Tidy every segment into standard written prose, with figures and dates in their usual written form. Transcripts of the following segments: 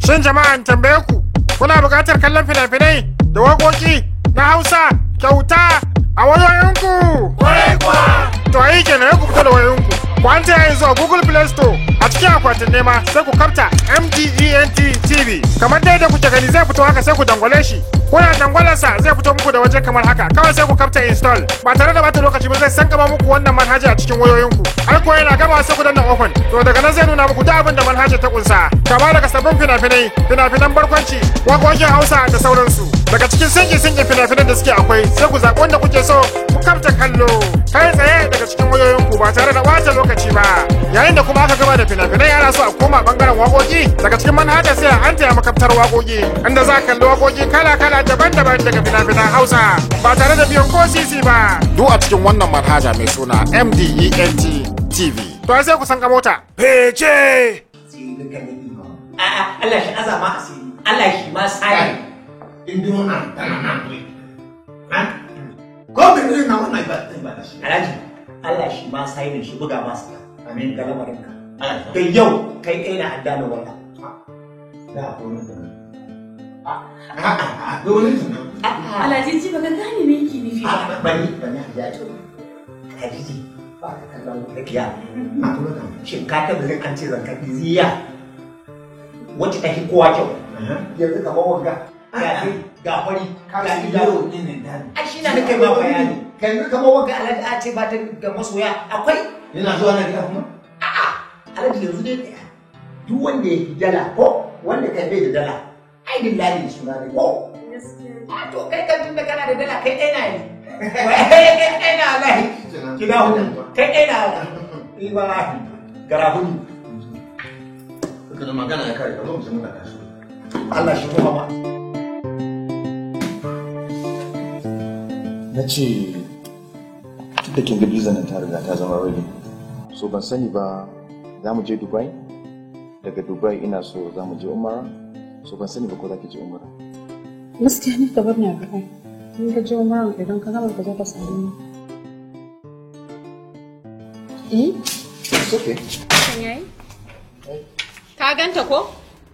Shin jama'an tambaye ku, kuna buƙatar kallon fina-finai da waƙoƙi na Hausa kyauta a wayoyinku? Kwarai kuwa! To ayi kenan ku fito da wayoyinku. Ku an ta yanzu a Google Play Store a cikin akwatin nema sai ku kafta MDENT TV. Kamar dai da kuke gani zai fito haka sai ku dangwale shi. Kuna dangwalarsa zai fito muku da waje kamar haka. Kawai sai ku kafta install. Ba tare da bata lokaci ba zai sankama muku wannan manhaja a cikin wayoyinku. Ai ko yana gama sai ku danna open. To daga nan zai nuna muku duk abin da manhaja ta kunsa. Kama daga sabbin fina-finai, fina-finan barkwanci, waƙoƙin Hausa da sauransu. Daga cikin sinki-sinki fina-finan da suke akwai sai ku zaɓi wanda kuke so ku kafta kallo. Kai tsaye daga cikin wayoyinku ba tare da ɓata lokaci ba. Yayin da kuma aka gama da fina-finai ana so a koma bangaren waƙoƙi daga cikin manhaja sai an taya makaftar waƙoƙi inda za a kalli waƙoƙi kala-kala daban-daban daga fina-finan Hausa ba tare da biyan ko sisi ba. Duk a cikin wannan manhaja mai suna MDENT TV. To ai sai ku san ka mota. Fece! A'a, Allah shi azama asiri. Allah shi ma sai. Ko bai nuna na wannan ba ba da shi. Alhaji, Allah shi ma sai shi buga masa. Amin. Ga lamarinka. Da yau kai ɗaya na addana wannan. Da akwai wani tunan. A'a, akwai wani tunan. Alhaji ji baka gane me yake nufi ba. Bani, bani Hajjaju. Hadiji, ba ka kallon rakiya. Akwai wani Shin ka taɓa jin an ce zankaɗi ziya? Wacce ta fi kowa kyau. Yanzu kamar wanga. Ga ga fari, ga idanu. ne ne da. Ai shi na da kai ma bayani. Yanzu kamar wanga alhaji a ce ba ta da masoya akwai. Yana zuwa na gida kuma? Alhaji yanzu dai ɗaya. Duk wanda ya fi dala ko wanda kai bai da dala. Ai billahi ne suna ne ko. A to kai kan tunda kana da dala kai ɗaya na yi. Kai ɗaya na wallahi. Kina hudu. Kai ɗaya na wallahi. Ni wallahi. Gara hudu. Kana magana ya kare ka zo mu je muna kasu. Allah shi kuma ma. Na ce tun da kin ga visa nan ta riga ta zama ready, so ban sani ba za mu je Dubai. Daga Dubai ina so za mu je Umara, so ban sani ba ko za ki je Umara. Gaskiya ni ka bar ni a Dubai. In ka je Umaran idan ka gama ka zo ka same ni. Eh? It's okay. Kan yayi? Ka ganta ko?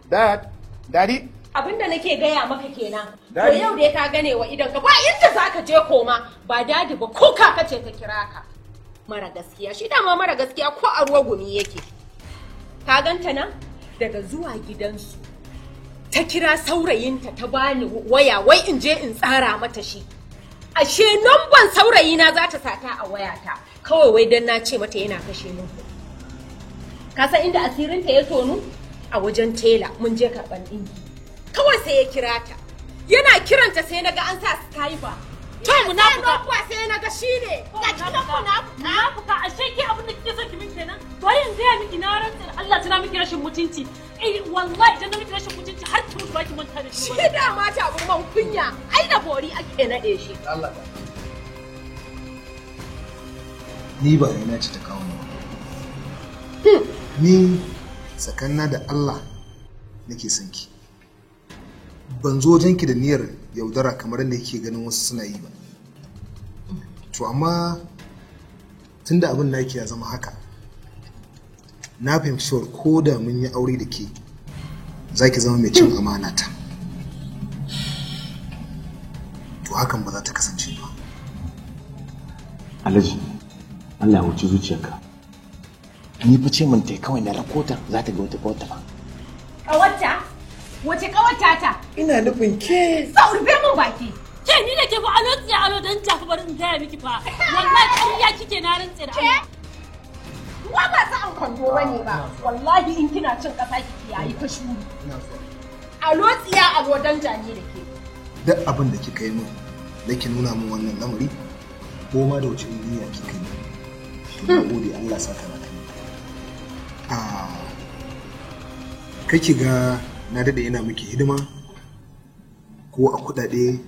Dad, Daddy. Abinda nake gaya maka kenan. To Daddy. yau dai ka gane wa idan ka ba inda zaka je koma ba dadi ba ko kaka ce ta kira ka. Mara gaskiya shi dama mara gaskiya ko a ruwa gumi yake. Ka ganta nan daga zuwa gidansu. Ta kira saurayinta ta bani waya wai in je in tsara mata shi. Ashe namban saurayina za ta sata a wayata. Kawai wai dan na ce mata yana kashe min kuɗi. Ka san inda asirinta ya tonu? A wajen tela mun je karɓan ɗinki. Kawai sai ya kira ta. Yana kiranta sai na ga an sa Skype. To munafuka sai na ga shine. Ga cikin munafuka. Munafuka ashe ke abin da kike so ki min kenan? Bari in gaya miki na rantsa da Allah tana miki rashin mutunci. Eh wallahi idan na miki rashin mutunci har ki mutu ba ki manta da shi. Shi da mata abun man kunya. Ai da bori ake naɗe shi. Allah. Ni ba ni na ce ta kawo ni ba. Ni tsakanina da Allah nake son ki. Ban zo wajenki da niyyar yaudara kamar yadda kike ganin wasu suna yi ba. To amma tunda abin naki ya zama haka, na fahimci cewar ko da mun yi aure da ke za ki zama mai cin amana ta. To hakan ba za ta kasance ba. Alhaji, Allah ya huci zuciyarka. Ni fa ce mun tai kawai na rakota za ta ga wata kawarta ba. Kawarta? Wace kawarta ta? Ina nufin ke. Sau rufe mun baki. Ke ni da ke fa alo tsiya alo dan jafi bari in gaya miki fa. Wallahi ƙarya kike na rantsa da Allah. Wa ba sa an kwando bane ba. Wallahi in kina cin ƙasa kike yayi fa shuru. Alo tsiya alo dan jani da ke. Duk abin da kika yi min nake nuna min wannan lamari ko ma da wace niyya kika yi. To na gode Allah saka na kai. Ah, kai ki ga na daɗe ina miki hidima ko a kuɗaɗe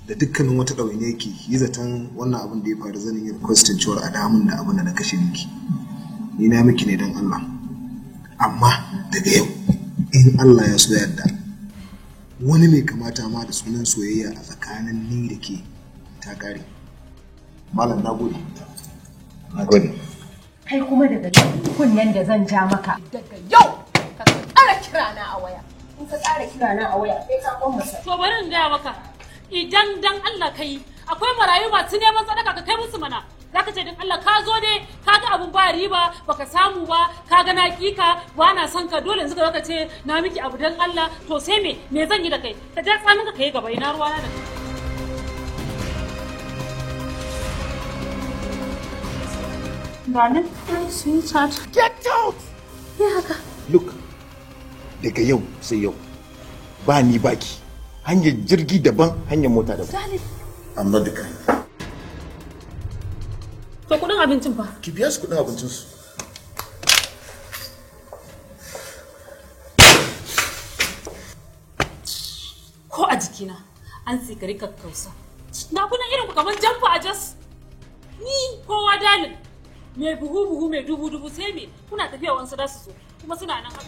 da dukkanin wata ɗawainiya ki yi zaton wannan abin da ya faru zanin yi requestin cewar a damun da abin da na kashe miki. Ni na miki ne don Allah. Amma daga yau in Allah ya so yarda wani mai kamata ma da sunan soyayya a tsakanin ni da ke ta ƙare. Malam na gode. Na gode. Kai kuma daga kunnen da zan ja maka. Daga yau ka ƙara kira na a waya. In ka ƙara kira na a waya sai ka kwamma. To bari in gaya maka, idan dan Allah ka yi, akwai marayu masu neman sadaka ka kai musu mana. Zaka ce dan Allah ka zo dai ka ga abun ba riba baka samu ba, ka ga na kika ba na son ka, dole yanzu ka ce na miki abu dan Allah, to sai me zan yi da kai? Ka ja tsamin ka kai gaba, ina ruwa na da kai. Darling, sweetheart. Get out! Ya haka. Look, daga yau sai yau ba ni baki. Hanyar jirgi daban, hanyar mota daban. Darling. I'm not the kind. To kudin abincin fa? Ki biya su kudin abincin su. Ko a jikina an tsikari kakkausa. Na kuna irin ku kamar jamfa a Jos. Ni kowa dalin. Mai buhu-buhu mai dubu-dubu sai me kuna tafiya wansu da su zo kuma suna nan haka.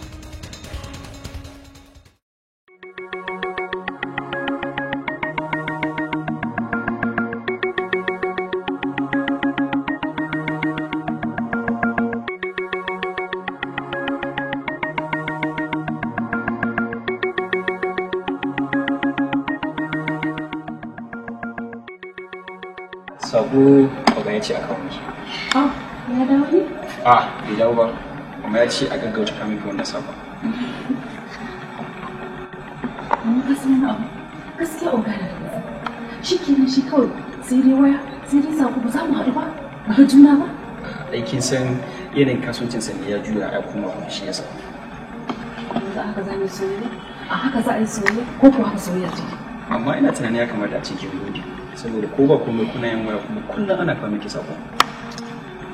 Sako oga ya ce a kawo miki. Ya dawo ne? Ah, bai dawo ba. Amma ya ce a gaggauta kawo miki wannan sakon. Amma ka san wani abu? Gaskiya oga na da gaskiya. Shi kenan shi kawai sai dai waya, sai dai sako, ba za mu haɗu ba, ba ga juna ba. Aikin san yanayin kasuwancin sa ne ya juya ya koma kuma shi yasa. Yanzu a haka za mu yi soyayya? A haka za a yi soyayya ko kuwa haka soyayya ce? Amma ina tunanin ya kamata a ce ki gode. Saboda ko ba komai kuna yin waya kuma kullum ana kawo miki sako.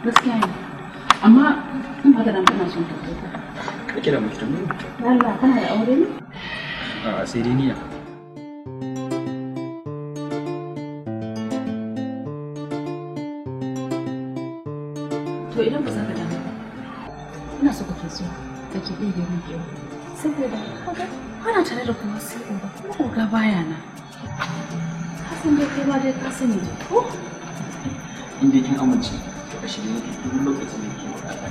Gaskiya ne. Amma in ba ka damu ina son tambaye ka. Ka kira miki tambaye. Allah, kana da aure ne? A'a, sai dai niyya. To idan ba za ka damu ba, ina so kake zuwa kake ɗebe min kewa. Saboda kaga ana tare da kowa sai oga, kuma oga baya na. Ka san dai kai ma dai ka sani dai ko? In dai kin amince, a shirye nake duk lokacin da kike buƙata.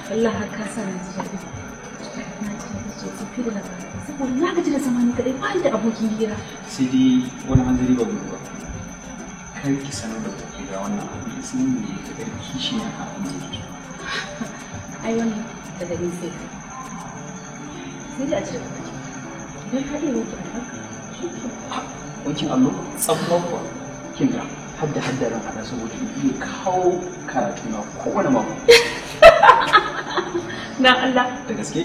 Wallahi har ka sa na ji daɗi. Na ji daɗi sosai fiye da labari. Saboda na gaji da zama ni kaɗai, ba ni da abokin hira. Sai dai wani hanzari ba gudu ba. Kar ki sanar da kuke ga wannan abu ya san me ya kaɗar kishi na kafin zai fito. Ai wannan daga ni sai kai. Sai dai a cire ka baki. Idan ka iya wanke albarka, shi ke. Wankin allo tsaffa kuwa. Kin ga hadda hadda ran hada saboda in iya kawo karatu na kowane mako. Na Allah. Da gaske?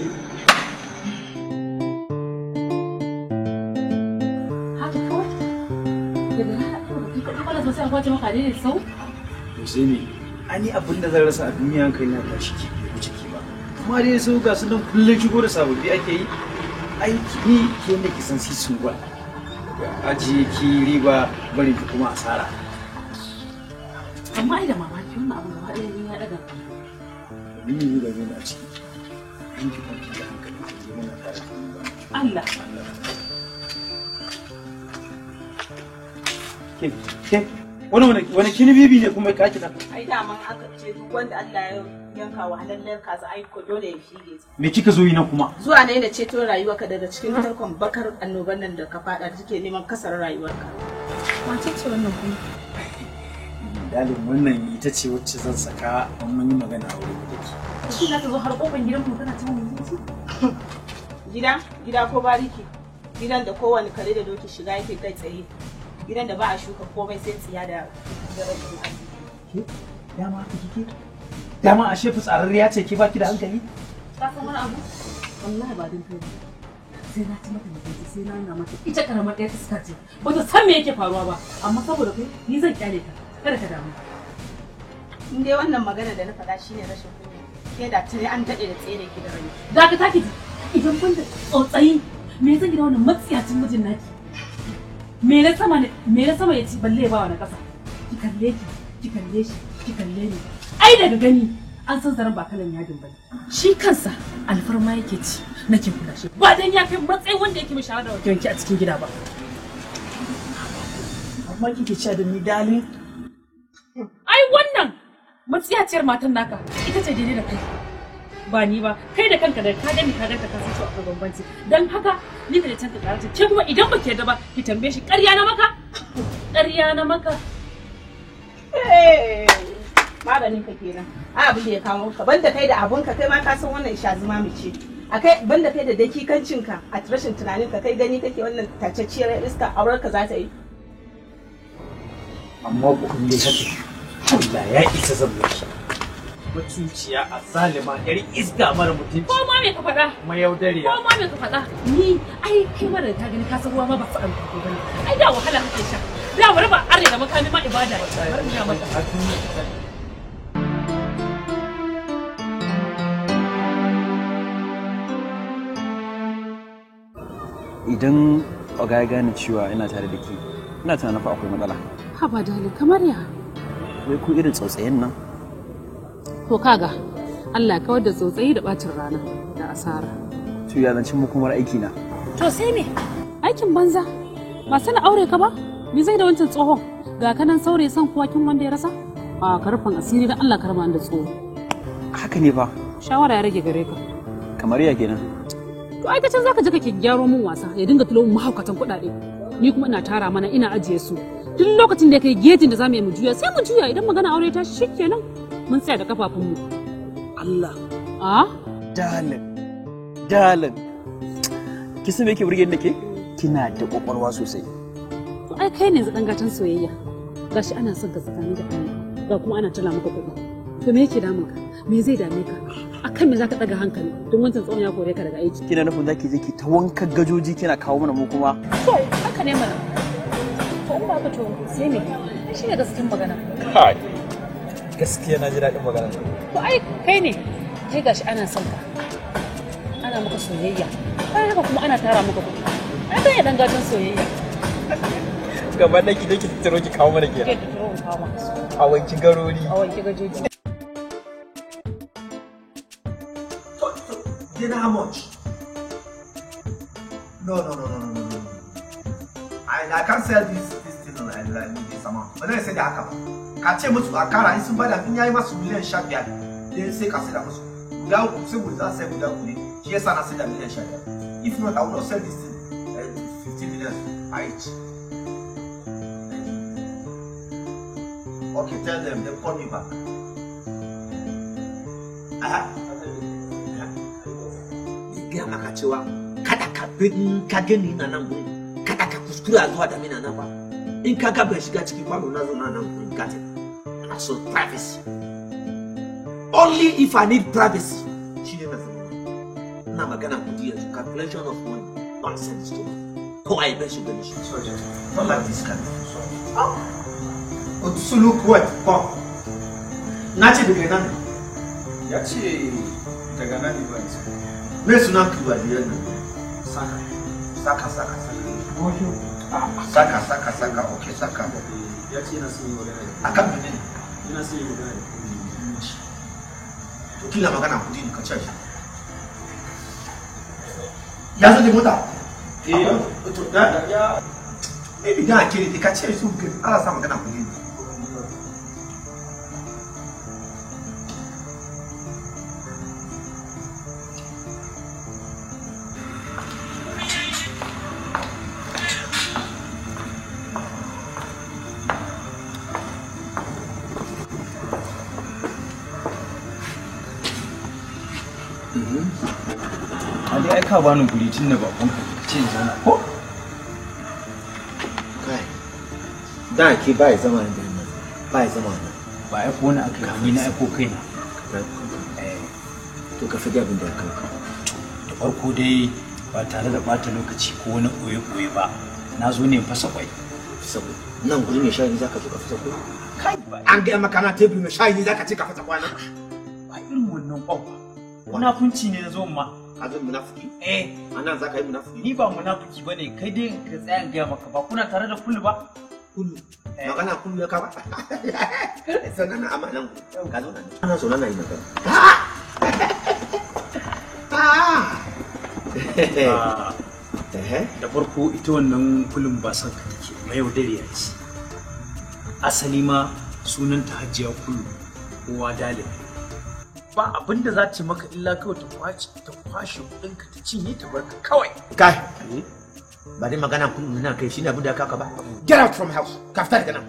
Haka kawai. Daga rana ɗaya ba kai kaɗai ba sai a kwace maka daidai sau. To sai me? Ani abin da zan rasa a duniya hankali na tashi ki bai wuce ki ba. Amma dai sau ga su nan kullum shigo da sababbi ake yi. Ai ni ke ne ki san sisin gwal. Ajiye ki riba bari ki kuma asara. Amma ai da mamaki wannan abin gaba ɗaya ni ya ɗaga. Ni ne da ni a ciki. In ki kwantar da hankali ki je muna tare da ni ba. Allah. Ke ke wani kini bibi ne kuma ka kina. Ai daman aka ce duk wanda Allah ya yanka wa halallar kaza ai ko dole ya shige ta. Me kika zo yi nan kuma? Zuwa ne na ceto rayuwarka daga cikin tarkon bakar annoban nan da ka fada da take neman kasar rayuwarka. Wace ce wannan kuma? Dalin wannan ita ce wacce zan saka an mun yi magana a wurin da ke. Shi za ta zo har kofar gidanmu tana cin mutunci? Gida, gida ko bariki? Gidan da kowane kare da doki shiga yake kai tsaye. Gidan da ba a shuka komai sai tsiya da rashin arziki. Ke? Dama haka kike? Dama ashe fitsararriya ce ke baki da hankali? Ka san wani abu? Wallahi ba din kai ba. Sai na ci mata mutunci, sai na nuna mata ita karamar ɗaya iska ce. Ba ta san me yake faruwa ba, amma saboda kai ni zan kyale ta. Kada ka damu. In dai wannan magana da na faɗa shine rashin kunya. Ke da tuni an daɗe da tsere ki da rai. Da ka taki ji. Idan ban da tsautsayi me zan gida wannan matsiyacin mijin naki? Me na sama ne, me na sama ya ci balle ya ba wa na ƙasa. Ki kalle ki, ki kalle shi, ki kalle ni. Ai daga gani an san zaren ba kalan yadin bane. Shi kansa alfarma yake ci nake kula shi. Ba dan ya kai matsayin wanda yake mai shara da wanke a cikin gida ba. Amma kike cewa da ni dalin Ai wannan matsiyaciyar matan naka ita ce daidai da kai. Ba ni ba, kai da kanka da ka gani ka ganta ka san cewa akwai bambanci. Dan haka ni ka je can ka karata. Ke kuma idan ba ki yarda ba ki tambaye shi ƙarya na maka? Ƙarya na maka. Maganin ka kenan. Ai abin da ya kawo ka banda kai da abun ka kai ma ka san wannan sha zuma mu ce. Akai banda kai da dakikancin ka a rashin tunanin ka kai gani kake wannan tacacciyar iska auren ka za ta yi. Amma ku kun dai haka Allah ya isa zan miki. Mutunciya a zalima yar iska mara mutunci. Ko ma me ka faɗa? Mayaudariya. Ko ma me ka faɗa? Ni ai kai mara ta gani ka san ruwa ma ba su alƙo bane. Ai da wahala kake sha. Da bari ba are da makami ma ibada. Bari mu maka. Idan oga ya gane cewa ina tare da ke, ina tunanin fa akwai matsala. Haba dali kamar ya. Wai ku irin tsautsayen nan? To kaga Allah kawar da tsautsayi da bacin rana da asara. To ya zancin makomar aiki na? To sai me? Aikin banza. Ba sana aure ka ba? Me zai da wancan tsohon? Ga kanan saurayi son kuwa kin wanda ya rasa? A karfin asiri da Allah karba da tsoho. Haka ne fa. Shawara ya rage gare ka. Kamar ya kenan. To ai can zaka je kake gyaro min wasa ya dinga tulo min mahaukatan kuɗaɗe. Ni kuma ina tara mana ina ajiye su. Duk lokacin da kai gejin da zamu yi mu juya sai mu juya idan magana aure ta shikenan mun tsaya da kafafunmu. Allah. A? Dalin. Dalin. Ki san me yake burge ni da ke? Kina da kwakwalwa sosai. To ai kai ne zakan gatan soyayya. Gashi ana son ka tsakanin da Allah. Ga kuma ana tala maka kuɗi. To me yake damun ka? Me zai dame ka? Akan me zaka daga hankali? Don wancan tsawon ya kore ka daga aiki. Kina nufin zaki je ki ta wanka gajoji kina kawo mana mu kuma? To haka ne mana. To in ba ka to sai me? Ai shine gaskiyar magana. Kai. Gaskiya na ji daɗin magana. To ai kai ne. Kai gashi ana son ka. Ana maka soyayya. Bayan haka kuma ana tara maka kuɗi. Ai kai ne dan gatan soyayya. Gaba ɗaya ki je ki tattaro ki kawo mana kenan. Ke tattaro in kawo maka su. A wanki garori. A wanki gajoji. Then how much? No, no, no, no, no, no, no. I can't sell this thing like this amount. But then I said that haka ba. Ka ce musu a kara in sun bada in yayi masu miliyan 15, then sai ka saida musu. Guda uku sai guda sai guda uku ne. Shi yasa na saida miliyan 15. If not, I will not sell this thing 15 million each. Okay, tell them, they'll call me back. Aha. Gaya maka cewa kada ka bin ka gani na nan gurin, kada ka kuskura zuwa da mina nan ba. In ka ga ban shiga cikin kwano na zo na nan gurin ka tafi. Ina so privacy. Only if I need privacy. Shi ne na zama. Ina magana kudi yanzu, calculation of money, nonsense to. Ko a yi ban shiga da shi. Sorry, not like this kind of. Sorry. Oh. Otusulu what? Come. Na ce daga nan. Ya ce daga nan ne ba nisa. Me sunan kiwaliyar nan? Saka. Saka, saka, saka. Saka, saka, saka, okay, saka. Ya ce yana son yi magana da Akan mene ne? Yana son yi magana da muhimmanci. To kila magana kudi ne ka ce shi. Ya zo da mota? Eh. To da ya maybe da ake ne ka ce su ke ala sa magana kudi ne. Ali ai ka bani guri tun da bakon ka ce in zauna ko? Kai. Da ke ba ya zama nan nan. Ba ya zama nan. Ba ai ko na aka yi ni na aiko kaina. To ka fadi abin da ya kawo ka. Da farko dai ba tare da bata lokaci ko wani ɓoye-ɓoye ba. Na zo ne in fasa kwai. Fasa kwai. Nan guri mai shayi za ka zo ka fasa kwai? Kai an gaya maka na tebur mai shayi za ka ce ka fasa kwai nan. Ba irin wannan kwan ba. Munafunci ne na zo ma. Ka zo munafiki? Eh. Anan za ka yi munafiki? Ni ba munafiki ba ne, kai dai ka tsaya in gaya maka ba kuna tare da kullu ba? Kullu. Magana kullu ya kaba. Sannan na amma nan ka zo nan. Ana so nan yi magana. Da farko ita wannan kullun ba san ka take mayaudariya ce. Asali ma sunanta Hajiya Kullu, uwa Dalib. Ba abin da za ta maka illa kawai ta kwace ta kwashe kuɗinka ta cinye ta barka kawai. Kai, ba dai magana kuɗin nan kai shine abin da ya kaka ba. Get out from house, ka fita daga nan.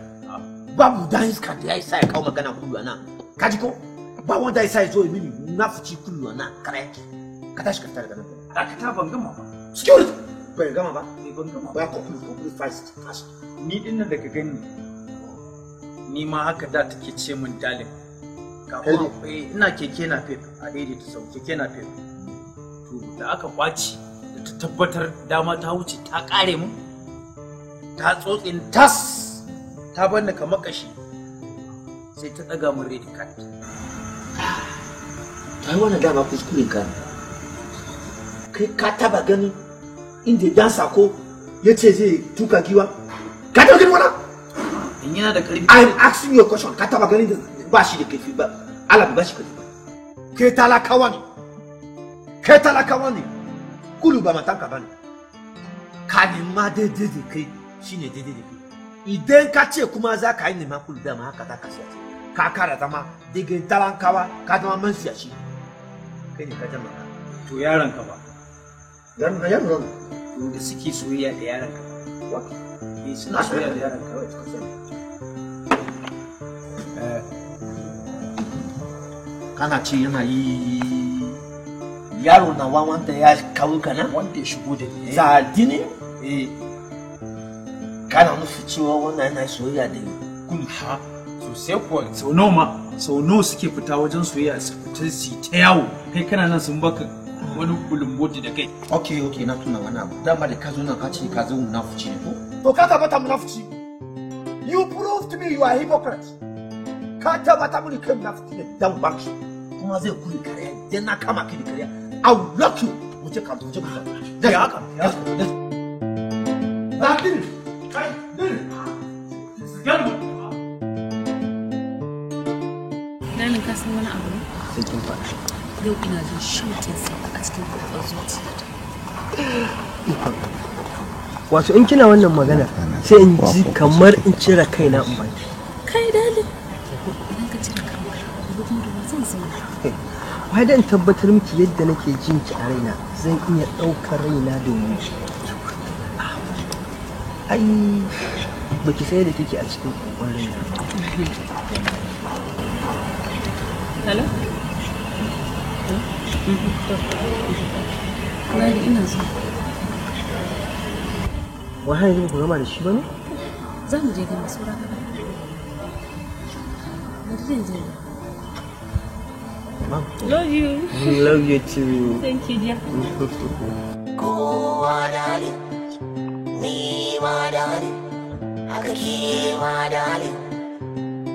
Babu dan iska da ya isa ya kawo magana kullu nan. Ka ji ko? Ba wanda ya isa ya zo ya mini munafuci kullu nan kare yake. Ka tashi ka fita daga nan. Dakata, ban gama ba. Security! Bai gama ba? Eh, ban gama ba. Conclude fast, fast. Ni din nan daga gani, ni ma haka da take ce min darling. Kafin ina keke na pep a daidaita sau keke na pep. To da aka kwaci da ta tabbatar dama ta wuce ta kare mu, ta tsotse ni tas, ta bar ni kamar kashi, sai ta daga min red card. Ai wannan dama kuskuren ka. Kai ka taba ganin inda dan sako ya ce zai tuka giwa? Ka taba ganin wannan? In yana da karfi. I'm asking you a question. Ka taba ganin ba shi da kaifi ba? Allah ba shi kaifi ba. Kai talakawa ne. Kai talakawa ne. Kulu ba matanka ba ne. Ka nema daidai da kai shine daidai da kai. Idan ka ce kuma za ka yi nema kulu dama haka za ka siya. Ka kara zama daga talakawa ka zama man siyashi. Kai ne ka jama ka. To yaron ka ba. Yaron na yaron na. To da suke soyayya da yaron ka. What? Eh, suna soyayya da yaron ka. Kana ce yana yi yaro na wa wanda ya kawo ka nan? Wanda ya shigo da ni. Zadini? Eh. Kana nufi cewa wannan yana soyayya da kulu? Ha, sosai kuwa. Sau nawa ma, sau nawa suke fita wajen soyayya, su fita su yi ta yawo. Kai kana nan sun baka wani bulumboti da kai. Okay, na tuna wani abu. Dama da ka zo nan ka ce ka zo munafuci ne ko? To ka tabbata munafuci. You prove to me you are hypocrite. Ka tabbata mini kai munafuci ne dan banki. Kuma zai kuri kariya idan na kama ki da kariya. I will lock you. Mu je ka mu je ka. Ya haka. Ya. Ba din. Kai din. Dalin, ka san wani abu ne? Sai kin faɗa. Yau ina jin shauƙin sa a cikin kokon zuciyata. Wato in kina wannan magana sai in ji kamar in cire kaina in baki. Kai dalin, idan ka cire kanka, gobe kuma da wa zan zauna? Wai dan tabbatar miki yadda nake jin ki a raina, zan iya ɗaukar raina domin ki. Ai baki sai da kike a cikin kokon raina. Hello? Ladi, ina so. Wai har yanzu ba ku gama da shi ba ne? Za mu je gama saura kaɗan. Bari zan je. Love you. Love you too. Thank you, dear. Kowa darling, ni ma darling, haka ke ma darling,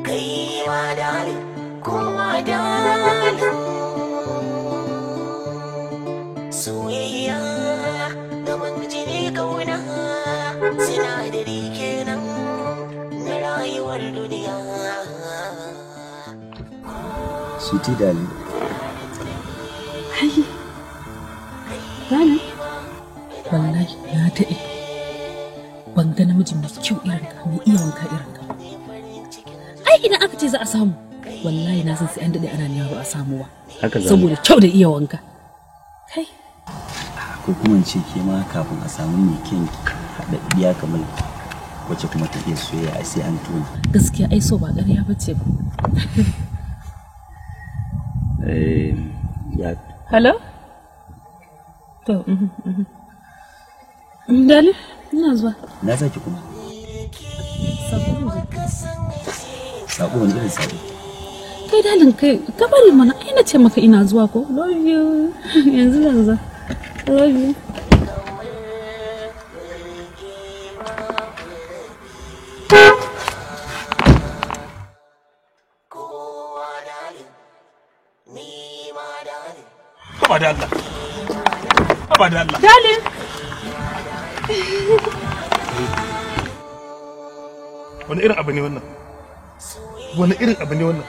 kai ma darling, kowa darling. Soyayya gaban jini kauna sinadari kenan na rayuwar duniya. Sweetie darling. Hai. Darling. Wallahi na daɗe. Ban ga namiji mai kyau irin ka, mai iya wanka irin ka. Ai idan aka ce za a samu, wallahi na san sai an daɗe ana nema ba a samu ba. Haka za. Saboda kyau da iya wanka. Kai. Ko kuma in ce ke ma kafin a samu mai kyan haɗaɗɗiya kamar ki, wacce kuma ta iya soyayya, ai sai an tona. Gaskiya ai so ba ƙarya ba ce ba. Eh, ya Hello? To, Dali, ina zuwa. Na zaki kuma. Sako zan je. Sako, wani irin sako? Kai dalin, kai ka bari mana, ai na ce maka ina zuwa ko? Love you. Yanzu zan zo. Love you. Haba da Allah. Haba da Allah. Darling. Wani irin abu ne wannan? Wani irin abu ne wannan?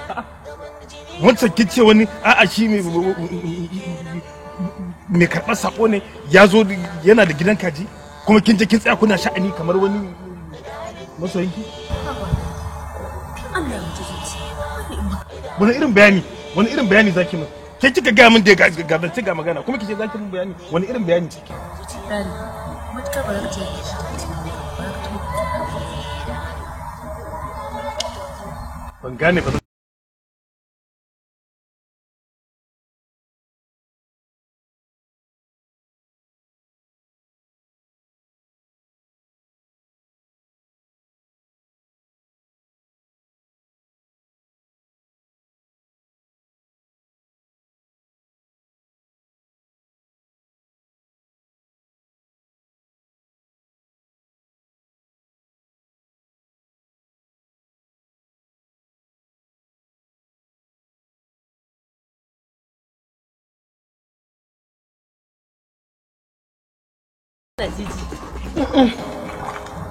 Wancan kin ce wani a'a shi mai karɓar sako ne ya zo yana da gidan kaji, kuma kin je kin tsaya kuna sha'ani kamar wani masoyinki? Allah ya mutu zuciya. Wani irin bayani? Wani irin bayani zaki min? Ke kika ga min da ga zance ga magana kuma kike zaki min bayani wani irin bayani ciki? Dali, matuƙar ba za ka ce ki shi ba za ka Ban gane ba.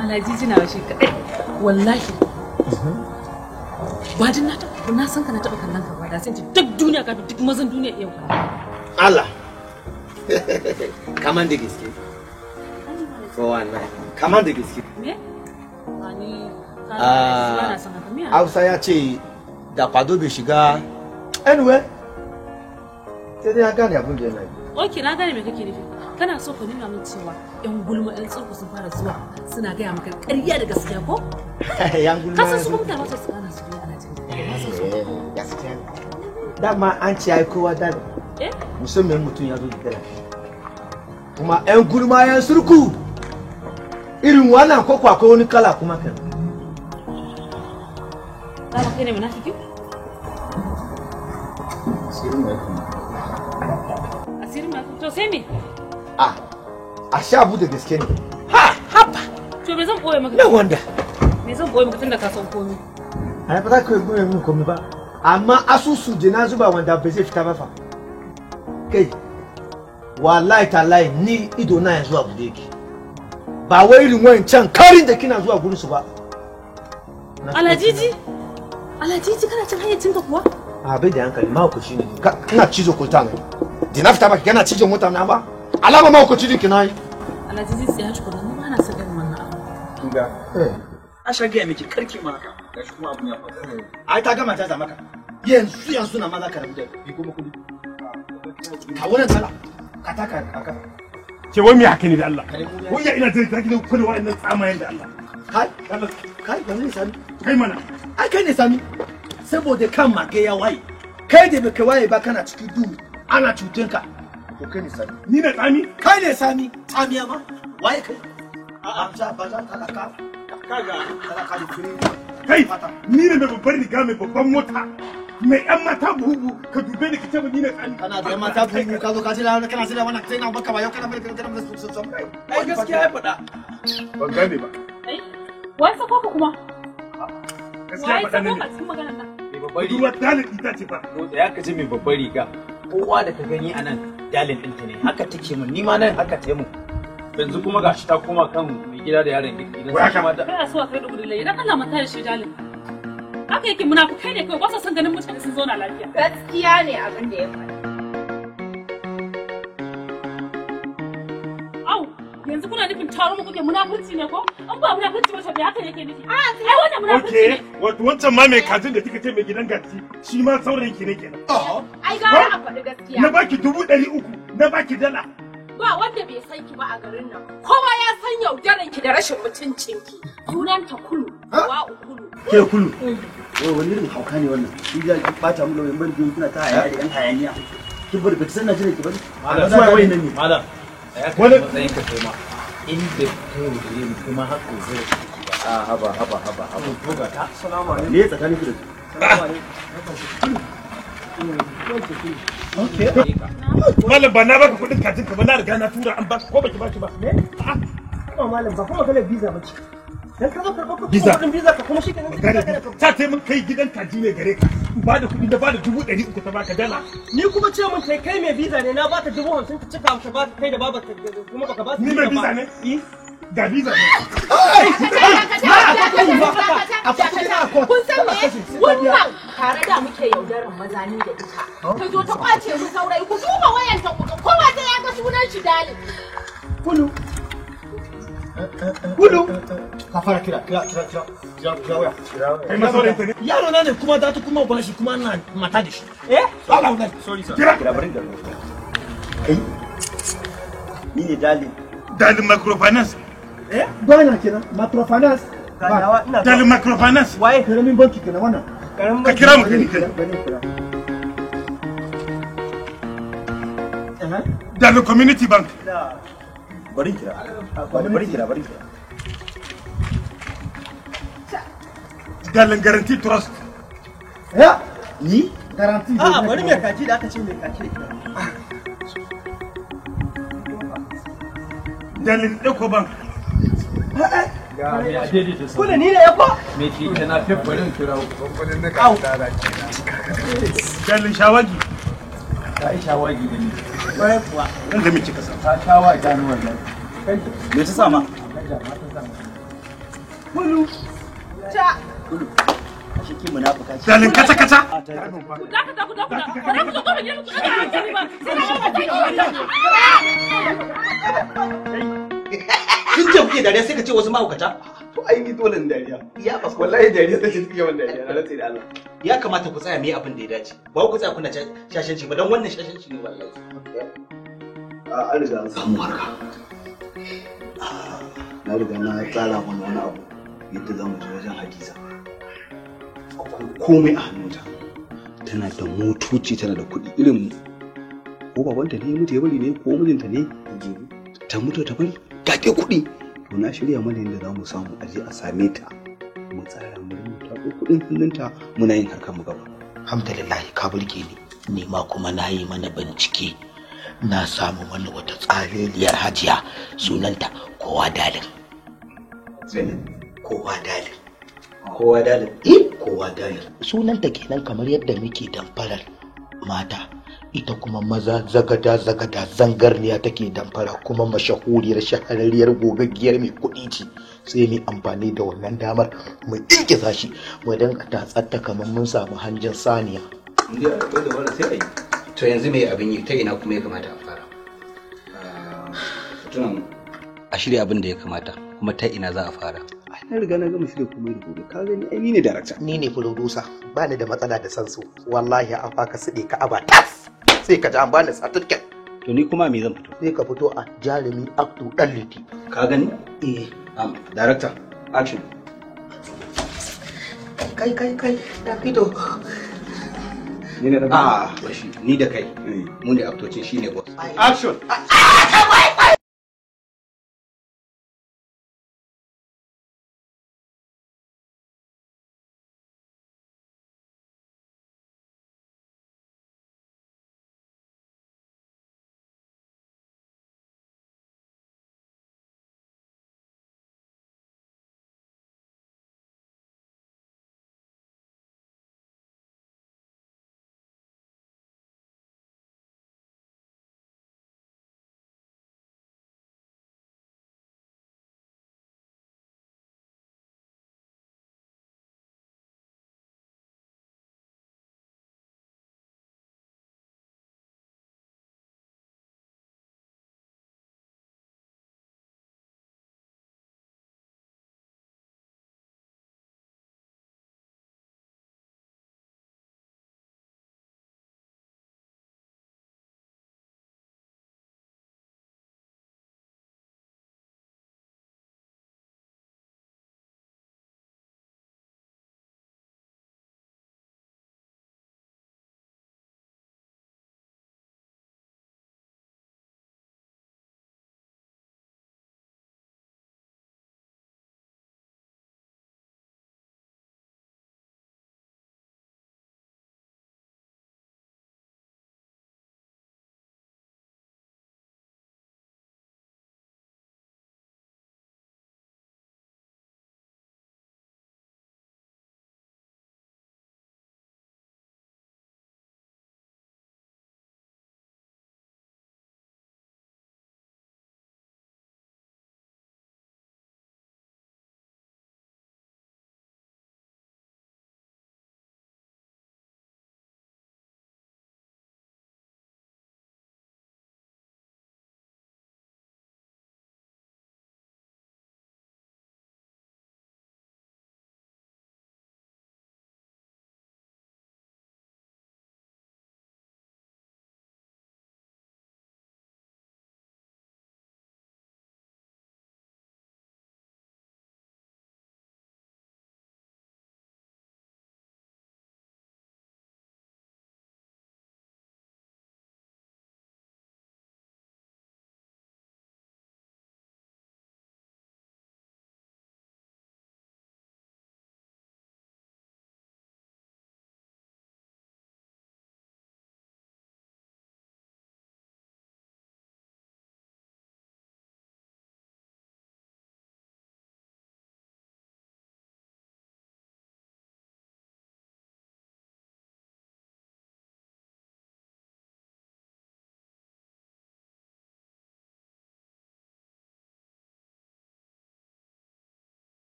Alhajiji na shi kaɗai wallahi ba din na taɓa na san ka na taɓa kallon ka ba da sai ce duk duniya kafin duk mazan duniya iya kwana Allah kaman da gaske for wannan kaman da gaske me ba ni ba na son haka me Hausa ya ce da kwado bai shiga anyway sai dai ya gane abin da yana yi. Ok, na gane me kake nufi. Kana so ka nuna min cewa yan gulma yan tsurku sun fara zuwa suna gaya maka ƙarya da gaskiya ko? Yan gulma. Ka san su kuma mutane ba su gane su ne ana jin daɗi. Gaskiya ne. Dama an ce ai kowa da Eh? musamman mutum ya zo da dala. Kuma yan gulma yan surku irin wannan ko ko akwai wani kala kuma kan. Dama kai ne munafiki? Asirin mai kuma. Asirin ma to sai me? Ah, a sha abu da gaske ne. To me zan koya maka? No wonder. Me zan koya maka tunda ka san komai? Ai ba za ka yi min komai ba. Amma asusu da na zuba wanda ba zai fita ba fa. Kai, wallahi tallahi ni ido na yanzu a bude yake. Ba wai irin wancan karin da kina zuwa gurin su ba. Alhajiji? Alhajiji kana cin hayyacinka kuwa? A bai da hankali mahaukaci ne. Ina cizo kulta ne. Dina fita ba kana cizo mota na ba. Alama mahaukaci ne kina yi. Alhajiji tsaya tukuna ni ba na son irin wannan abu. Kinga. A sha gaya miki karki ma haka. Gashi kuma abun ya faru. Ai ta gama ta maka. Yanzu yanzu na ma za ka rabu da bi kuma kudi. Ka wannan sala. Ka taka ka kafa. Ke wai me haka ne da Allah? Wai ya ina jin zaki ne kullu wa'annan tsamayen da Allah. Kai, kai wani ne sami? Kai mana. Ai kai ne sami. Saboda kan mage ya waye. Kai da baka waye ba kana cikin duhu ana cutan ka. To kai ne sami. Ni ne tsami? Kai ne sami. Tsamiya ma. Waye kai? A'a, za ba za talaka. Kaga talaka da fure. Kai, ni ne mai babbar riga mai babban mota. Mai yan mata buhu ka dube ni ka ce ni ne tsami. Kana da yan mata buhu ka zo ka ce kana sai wannan sai na baka ba yau kana bari kana bari su su. Ai gaskiya ya faɗa. Ban gane ba. Ai, wai sako ka kuma? Gaskiya Wai faɗa sako ne. ka cikin maganar nan? Mai babbar riga. Duwa dalil ita ce fa. To tsaya ka ji mai babbar riga. Kowa da ka gani a nan dalin ɗinta ne. Haka take mun ni ma nan haka ta mun. Yanzu kuma gashi ta koma kan mai gida da yaron gida. Wai haka? Shi ma da Kana so a kai dubu dalilai idan Allah mata da shi dalin. Haka yake munafukai ne kawai ba sa son ganin mutane sun zauna lafiya. Gaskiya ne abin da ya faɗa. Au, yanzu kuna nufin taro mu kuke munafurci ne ko? An ba munafurci ba to me hakan yake nufi? Ai wannan munafurci Okay, ne. wato wancan ma mai kajin da kika ce mai gidan gaji shi ma saurayin ki ne kenan. Ai gara a faɗi gaskiya. Na baki 300,000, na baki dala. Ba wanda bai san ki ba a garin nan. Kowa ya san yaudaran ki da rashin mutuncin ki. Sunan ta Kulu, wa Kulu. Ke kulu. Wai wani irin hauka ne wannan? Shi za ki bata mu lauyan bari biyu kina ta hayaniya da yan hayaniya. Ki bari ba ki san na jira ki bari. Malam, Zuwa wai nan ne. Malam, tsaya ka ji matsayin ka kai ma. Inda kai yaudare mu kai ma haka zai A haba haba haba haba. To ga ta. Assalamu alaikum. Me tsakanin ku da su? Assalamu alaikum. Okay. Malam ba na baka kuɗin kajin ka ba na riga na tura an baka ko baki baki ba. Kuma malam ba kuma maganar visa ba ce. Dan ka zo karɓar kuɗin Visa. kuɗin visa ka kuma shi kenan sai ka Gane ta ce mun kai gidan kaji ne gare ka. In ba da kuɗi na ba da 300,000 ta baka dala. Ni kuma ce mun kai kai mai visa ne na baka 50,000 ka cika ka ba kai da babar kuma baka ba su Ni mai visa ne? Ga visa ne. Kun san me? Wannan tare da muke yaudaran maza ni da ita. Ta zo ta kwace mu saurayi ku duba wayanta ku ga kowa sai ya ga sunan shi dalin. Kulu. Kulu. Ka fara kira kira kira kira. Kai ma saurayin ta ne? Yaro na ne kuma za ta kuma ba shi kuma na mata da shi. Eh? Allah wallahi. Sorry sir. Kira. Kira bari da. Kai. Ni ne Dalin. Dalin microfinance. Eh? Bana kenan microfinance. Dalin microfinance. Waye? Karamin banki kenan wannan. Ka kira mu kai kai. Dalin community bank. Bari kira. Bari kira, bari kira. Dalin guarantee trust. Ya? Ni? Guarantee. A'a bari mai kaji da aka ce mai kaji. Dalin Ecobank. Kula ni ne Eco? Me keke na fef bari in kira Au. Dalin shawagi. Ta yi shawagi da ni. Kwarai kuwa. Nan da muke kasa. Ta shawa gani wallahi. Me ta sama? Kulu. Ta. Kulu. Ashe ki munafuka ce. Dalin kaca kaca. Ku dakata ku dakata. Ba za ku zo kofar gidan ku daga hankali ba. Sai na yi mataki. Tun jiya kuke dariya sai ka ce wasu mahaukata. To ai ni dole in dariya. Ya ba wallahi dariya take cikin yawan dariya na rantse da Allah. Ya kamata ku tsaya mu yi abin da ya dace. Ba ku tsaya kuna shashanci ba dan wannan shashanci ne wallahi. A an riga an samu harka. Na riga na tsara mana wani abu yadda za mu je wajen Hadiza. Akwai komai a hannunta. Tana da motoci tana da kuɗi irin ko babanta ne ya mutu ya bari ne ko mijinta ne ta mutu ta bari ga dai kuɗi. To na shirya mana yadda za mu samu a je a same ta mu tsara mu rubuta ko kuɗin hannunta muna yin harkar mu gaba. Alhamdulillah ka burge ni. Ni ma kuma na yi mana bincike. Na samu mana wata tsareliyar hajiya sunanta Kowa Dalin. Kowa Dalin. Kowa Dalin. Eh, Kowa Dalin. Sunanta kenan kamar yadda muke damfarar mata. Ita kuma maza zagada zagada zangarniya take damfara kuma mashahuriyar shahararriyar gogaggiyar mai kuɗi ce. Sai mu amfani da wannan damar mu ingiza shi mu dinga tatsatta kamar mun samu hanjin saniya. Indiya akwai dabara sai a yi. To yanzu me abin yi ta ina kuma ya kamata a fara? Tuna mu. A shirya abin da ya kamata kuma ta ina za a fara? Ai na riga na gama shirya komai da gobe ka gani ai ni ne director. Ni ne producer ba ni da matsala da sansu wallahi an faka siɗe ka aba tas sai ka ji an bani certificate. To ni kuma me zan fito? Sai ka fito a jarumi acto ɗan liti. Ka gani? Eh. Director, action. Kai kai kai na fito. Ni ne ah, bashi ni da kai. Mu ne actocin shine boss. Action.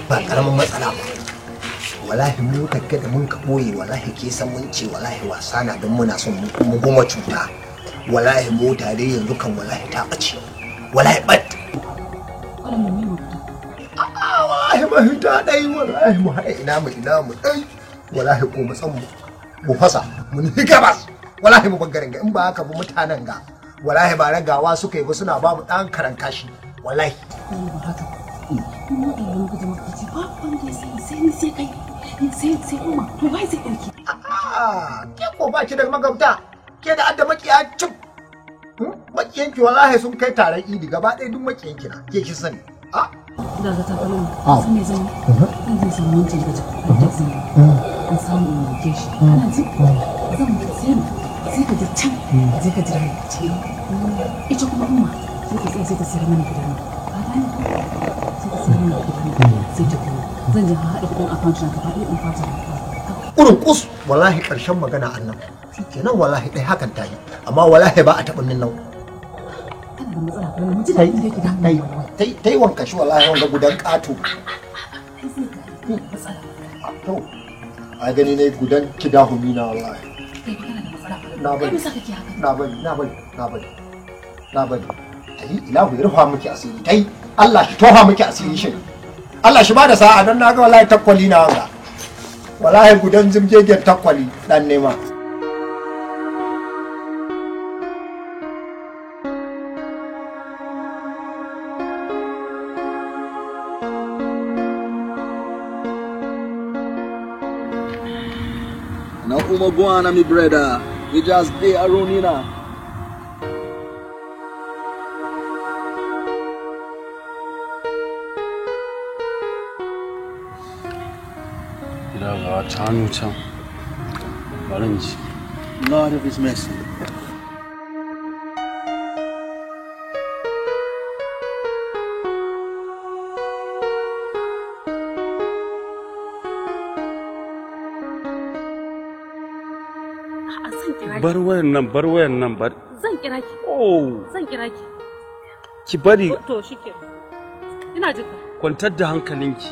Ba karamin matsala ba. Wallahi mu takka da mun ka boye, wallahi ke san mun ce wallahi wasa na don muna son mu goma cuta. Wallahi mota dai yanzu kan wallahi ta bace. Wallahi bat. Wallahi mahita dai, wallahi mu haɗa ina mu ina mu dai. Wallahi ko mu san mu fasa mu ni gabas. Wallahi mu bangaren ga in ba haka ba mutanen ga wallahi ba ragawa suka yi ba, suna ba mu dan karan kashi wallahi. Ba haka mu da muka zama kace ba wanda ya sani sai ni sai kai sai sai umma, to wai zai dauki. A ke ko ba ki da magabta, ke da adda makiya cip makiyanki wallahi sun kai taron idi gaba ɗaya duk makiyanki na ke ki sani. A da ga takalmin sai me zan yi, zan samu wancan daga cikin in samu in roke shi. Kana ji zan sai sai ka je can je ka jira ka ce ita kuma umma sai ta tsaya sai ta sayar mana gidan nan. Ka gane ko? Sai ta sayar mana gidan nan sai ta biyo. Zan je haɗa kuɗin account na gaba ɗaya in fata. Kurun kus wallahi ƙarshen magana annan shikenan wallahi dai hakan ta yi, amma wallahi ba a taɓa min nan. Kana da matsala ko mu ji da inda yake damu. Tai wanka shi wallahi wanga gudan ƙato. Ai zai ga matsala. To a gani ne gudan kidahumi na wallahi. Na bari na bari na bari na bari na bari. Tai ilahu ya rufa miki asiri, tai Allah shi tofa miki asiri shi. Allah shi ba da sa'a don na ga wallahi takwali na wanga. Wallahi gudan zimgegen takwali dan nema. Now Uma go on, me brother. We just dey around here now. Gida ga wata hannu can. Bari in ji. Lord of his mercy. A'a zan kira ki. Bar wayan nan, bar wayan nan, bar. Zan kira ki. Oh. Zan kira ki. Ki bari. To shikenan. Ina jin ka. Kwantar da hankalinki.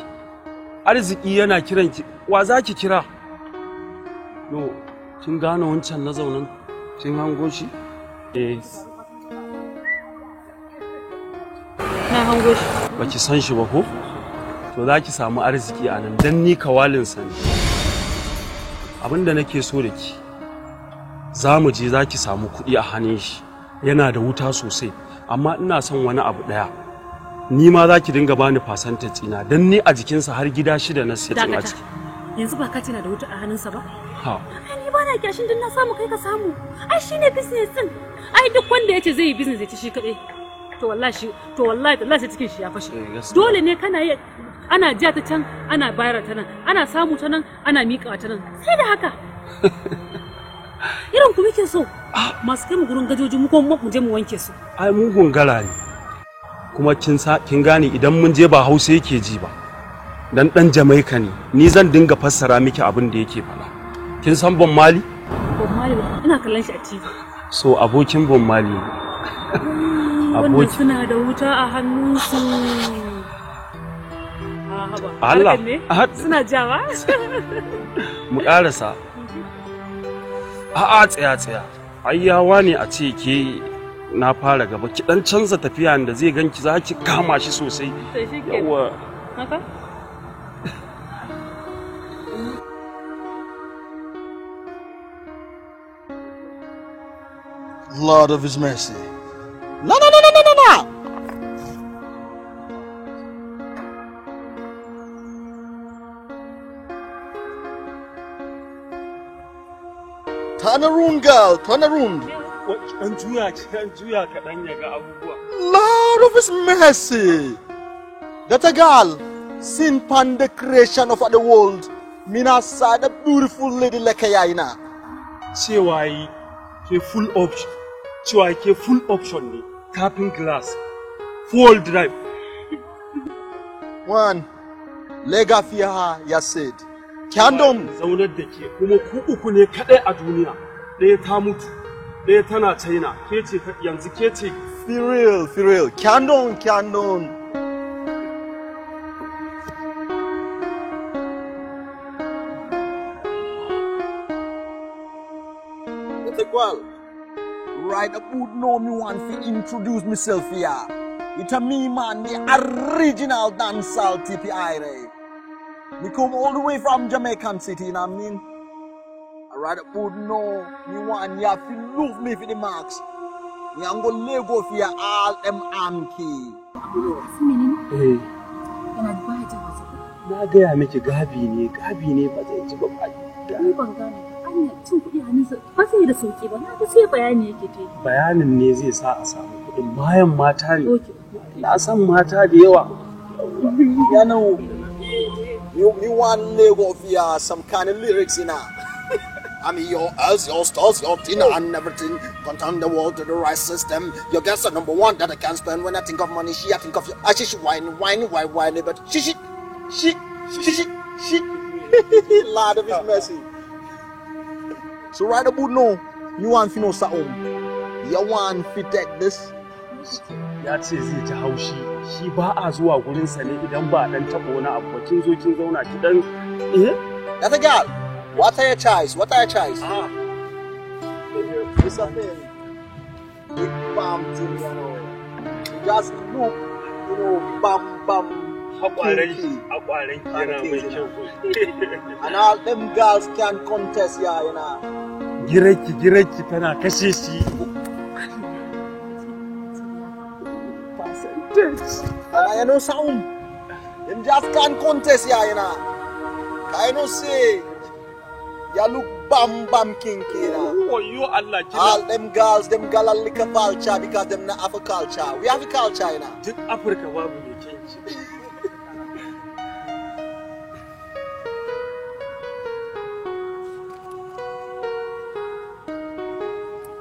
Arziki yana kiranki. Wa za ki kira? No, kin gane wancan na zaunan? Kin hango shi? Eh. Na hango shi. Baki san shi ba ko? To za ki samu arziki a nan dan ni kawalinsa ne. Abin da nake so da ki, za mu je za ki samu kuɗi a hannun shi. Yana da wuta sosai, amma ina son wani abu ɗaya. Ni ma za ki dinga bani fasantar tsina don ni a jikinsa har gida 6 na siya a Dakata. ciki. Yanzu ba ka ce na da wuta a hannunsa ba? Ha. Ai ni ba na kyashin din na samu kai ka samu. Ai shine business din. Ai duk wanda yace zai yi business ya ci shi kaɗai. To wallahi to wallahi wallahi sai cikin shi ya fashe. Dole ne kana yi ana ja ta can ana bayar ta nan ana samu ta nan ana miƙa ta nan sai da haka. Irin ku muke so masu kai mu gurin gajoji mu kuma mu je mu wanke su. Ai mugun gara ne. Kuma kin sa kin gane idan mun je ba Hausa yake ji ba. Dan dan Jamaica ne. Ni zan dinga fassara miki abin da yake faɗa. Kin san Bon Mali? Bon Mali ina kallon shi a TV. So abokin Bon Mali ne. Wannan suna da wuta a hannunsu. Allah. Suna jawa? Mu karasa. A'a tsaya tsaya. Ai yawa ne a ce ke na fara gaba ki dan canza tafiya da zai ganki za ki kama shi sosai. Yawa. Haka? Lord of his mercy. No, no, no, no, no, no, no. Turn around, girl. Turn around. An juya, an juya kaɗan ya ga abubuwa. Lord of his mercy. That a girl, sin pan the creation of the world. Mina saw the beautiful lady like a yaina. Cewa yi ke full option. Cewa ke full option ne. Tapping glass. Full drive. One. Lega fiha ya said. Kandom. Zaunar da ke kuma ku uku ne kaɗai a duniya. Ɗaya ta mutu. Ɗaya tana China. Ke ce yanzu ke ce. For real, for real. Kandom, kandom. That's a girl. Right about now, me want to introduce myself here. It's a me man, the original dancehall TPI. Me come all the way from Jamaican City, you know what I mean? Right about now, me want ya to love me for the max. Me I'm gonna let go for ya all them anki. Eh. Yana baya jin Hausa. Na gaya miki gabi ne ba zai ji ba. Ni ban gane. Anya cin kuɗi hannunsa ba zai yi da sauki ba. Na ga sai bayani yake ta yi. Bayanin ne zai sa a samu kuɗin bayan mata ne. Na san mata da yawa. You know, you want let go for ya some kind of lyrics, you know. I mean, your us, your stars, your Tina and everything. Content the world to the right system. Your guests are number one that I can't spend. When I think of money, she, I think of you. I she, wine, wine, wine, wine, but she. Lord of his mercy. So right about now, you want to know something. You want to take this. Ya ce zai ji haushi, shi ba a zuwa gurinsa ne idan ba dan taɓa wani abu ba. Kin zo kin zauna ki dan eh? That's a girl. What are your choice? What are your choice? Ah. It's a thing. Big bam thing, you know. You just look, you know, bam bam. Hakwaren yana mai kyau. And all them girls can contest, yeah, you know. Gireki tana kashe shi. Percentage. And you know something? Them just can't contest, yeah, you know. I know say. You look bam bam kinky now. Oh, you Allah. All them girls, them girl are like a vulture because them not have a culture. We have a culture, you know. Duk Africa babu mai kinki.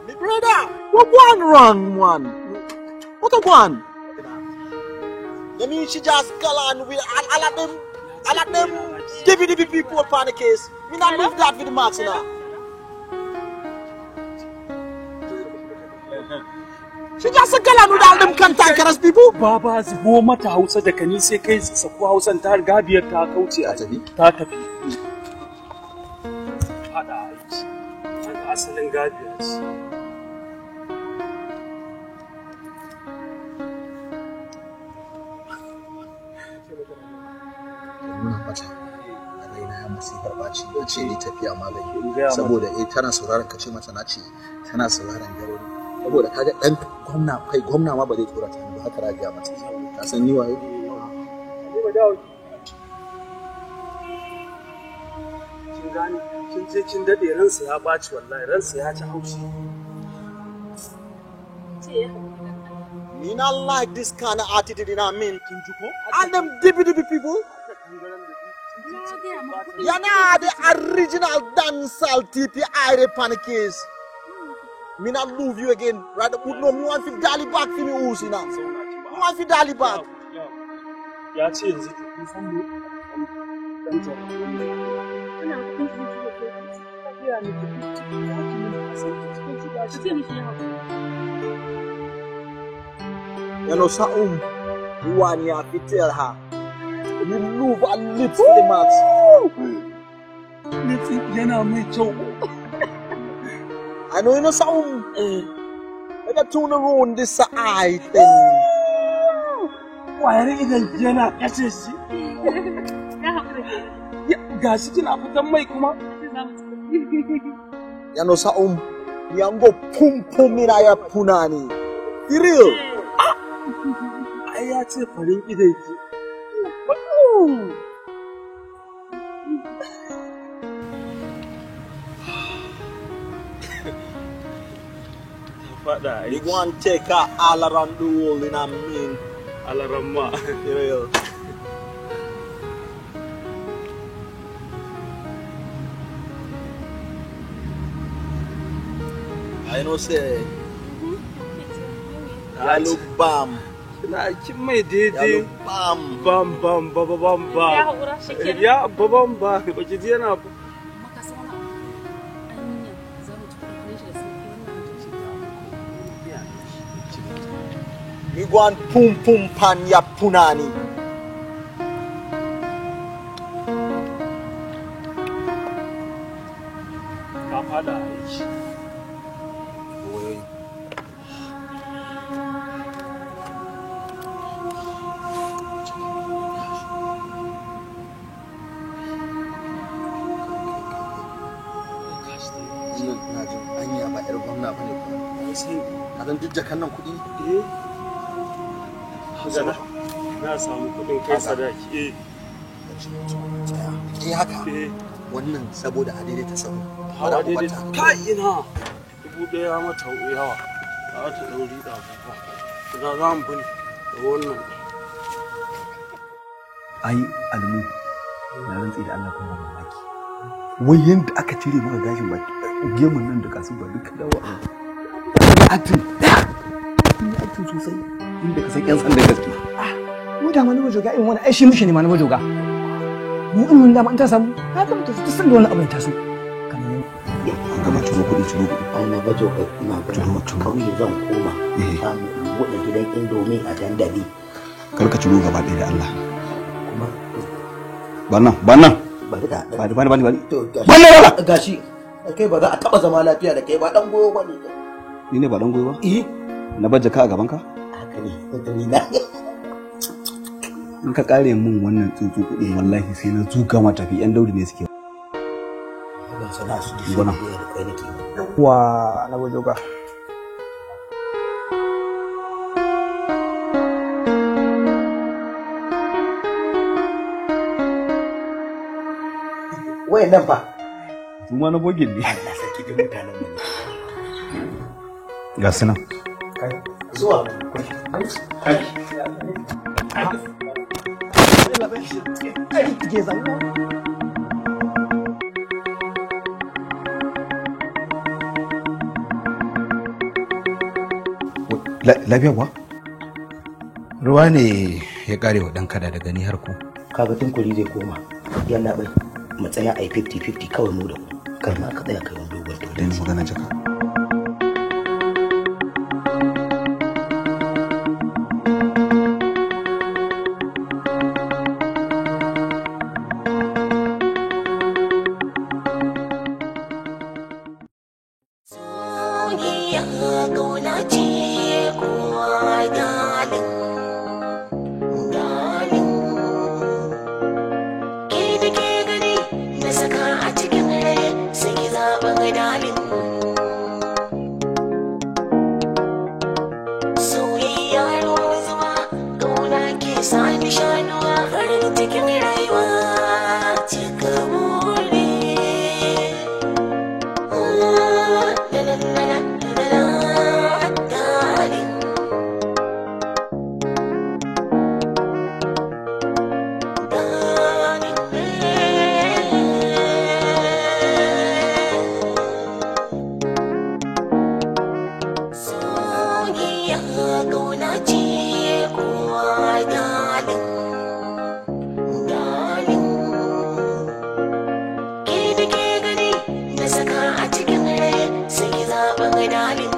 Me brother, what one wrong one? What a one? You mean she just go on with all of them, all of them. Give it the people upon the case. Me not leave that with the max now. She just a girl with all them cantankerous people. Baba zubo mata Hausa da kani sai kai sako Hausan ta gabiyar ta kauce a tafi. Ta tafi. Fada aiki. Asalin gabiya ce. Nuna mata raina ya masifar ɓaci na ce ni tafiya ma zai saboda eh tana sauraron ka ce mata na ce tana sauraron garori saboda kaga dan gwamna kai gwamna ma ba zai tsorata ni ba haka rabiya mata ka san ni waye. Kin gane kin je kin dade ransa ya ɓaci wallahi ransa ya ci haushi. Me not like this kind of attitude, you know what I mean? And them DPDP people. You know the original dancehall TPI pancakes. Me not love you again, right? No, me want to dally back for me house, you know. Me want to dally back. Ya ce yanzu kun san mu dan You know something, you want you have to tell her. You love her lips to the max. Lips yana mai kyau. I know you know something. Let her turn around this eye thing. Kwayar idan yana kashe shi. Gashi kina fitan mai kuma. You know something, you go pum pum in your punani. For real. Ai ya ce farin idon ki. You want to take her all around the world, you know what I mean? All around ma. Real. I know say. I look bam. Na kin mai daidai. Bam. Bam bam bam bam bam. Ya haƙura shi kenan. Ya bam bam baki ji yana. Maka san wani abu. Anya za mu ci kuɗin shi da sauƙi wannan mutunci. Me go and pum pum pan ya punani. Ka fada aiki. Ina jin anya ba yar gwamna bane ko. Sai ka san duk jakan nan kuɗi? Eh. Hazana. Na samu kuɗin kai sadaki. Eh. Eh haka. Wannan saboda a daidaita sahu. Hawa daidaita. Kai ina. 1000 mata yawa. Za ta ɗauri da abubuwa. Ina za mu bi da wannan. Ai almu na rantsi da Allah kuma mamaki. Wai yanda aka cire maka gashin baki gemun nan da kasu ba duka dawo. Atin. Atin sosai. Inda ka san yan sandan gaske. Mu da ma na bajoga irin wani ai shi mushi ne ma na bajoga. Mu in mun dama in ta samu haka mutum ta san da wani abin ta so. An gama ciro kuɗi ciro kuɗi. Ai na bajoga ina ga kauye zan koma. Samu in buɗe gidan indomi a dandali. Kar ka ciro gaba ɗaya da Allah. Kuma ba nan ba nan. Bari da bari bari bari bari. Ba nan gashi. Kai ba za a taɓa zama lafiya da kai ba dan goyo ba ne. Ni ne ba dan goyo ba? Eh. Na bar jaka a gaban ka? Haka ne. Ni na. In ka kare mun wannan tsuntsu kuɗin wallahi sai na zuga ma tafi yan daudi ne suke. Ban sana su ji Gwana. da kai nake. Wa na bajoga. Wayan nan fa. Su ma na bogin ne. Allah sarki da mutanen mu. Ga su nan. Zuwa. Lafiya kuwa? Ruwa ne ya kare wa ɗan kada daga ni har ku. Kaga tunkuri zai koma. Yalla bai. Mu tsaya ai 50-50 kawai mu da ku. Kar ma ka tsaya kai wani dogon turanci. Daina magana jaka. Soyayya kauna ce kowa dalin dalin ke da ke gani na saka a cikin rai sai ki zaɓin dalin soyayya ruwan zuma kauna ke sa ni shanuwa farin cikin rayuwa cika buri. La la la la la la darling. Soyayya kauna ce kowa darling, darling. Ke da ke gani na saka a cikin rai sai ki zaɓin darling.